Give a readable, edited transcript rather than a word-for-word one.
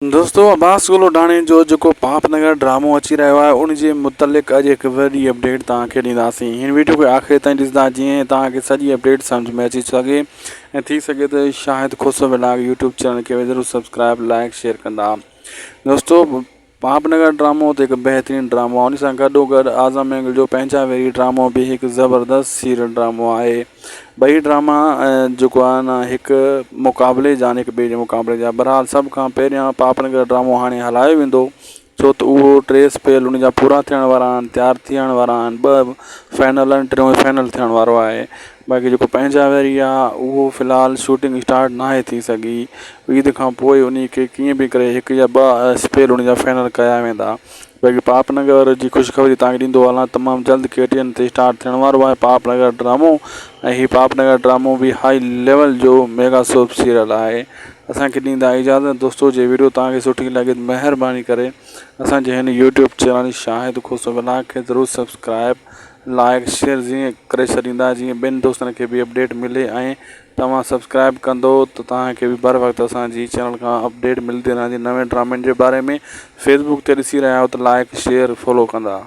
دوستو عباس گل اڍاڻي جو جيڪو پاپ نگر ڊرامو اچي رهيو آهي ان جي متعلق اڄ هڪ وڏي اپڊيٽ توهان کي ڏينداسين هن ويڊيو کي آخر تائين ڏسندا جيئن توهان کي سڄي اپڊيٽ سمجھ ۾ اچي سگهي ۽ ٿي سگهي ته Shahid Khoso vlog YouTube channel کي ضرور سبسڪرائب لائڪ شيئر ڪندا دوستو پاپ نگر ڊرامو ته هڪ بهترين ڊرامو آهي ان سان گڏو گڏ اعظم مينگل جو پنهنجا ويري ڊرامو به هڪ زبردست سيريل ڊرامو آهي ٻئي ڊراما جيڪو آهي نه هڪ مقابلي جا آهن هڪ ٻئي جي مقابلي جا بهرحال سڀ کان پهريان پاپ نگر ڊرامو هاڻي هلايو ويندو ڇو ته اهو ٽي اسپيل ان جا پورا ٿيڻ وارا آهن تيار ٿيڻ وارا آهن ٻه فائنل آهن ٽيون فائنل ٿيڻ وارو آهي باقي جيڪو پنهنجا ويري آ اهو في الحال شوٽنگ اسٽارٽ ناهي ٿي سگهي عيد کان پوء انهي کي ڪيئن به ڪري هڪ يا ٻه اسپيل ان جا فائنل ڪيا ويندا باقي پاپ نگر جي خوشخبري توهان کي ڏيندو هلان تمام جلد ڪي ٽي اين تي اسٽارٽ ٿيڻ وارو آهي پاپ نگر ڊرامو ۽ هي پاپ نگر ڊرامو به هائي ليول جو ميگا سوپ سيريل آهي اسان کي ڏيندا اجازت دوستو جي ويڊيو توهان کي سٺي لڳي ته مهرباني ڪري اسان جي هن YouTube channel Shahid Khoso vlog کي ضرور سبسڪرائب لائيڪ شيئر جيئن ڪري ڇڏيندا جيئن ٻين دوستن کي به اپڊيٽ ملي ۽ توهان سبسڪرائب ڪندو ته توهان کي به بر وقت اسان جي چينل کان اپڊيٽ ملدي رهندي نوين ڊرامن جي باري ۾ فيسبوڪ تي ڏسي رهيا آهيو ته لائيڪ شيئر فالو ڪندا.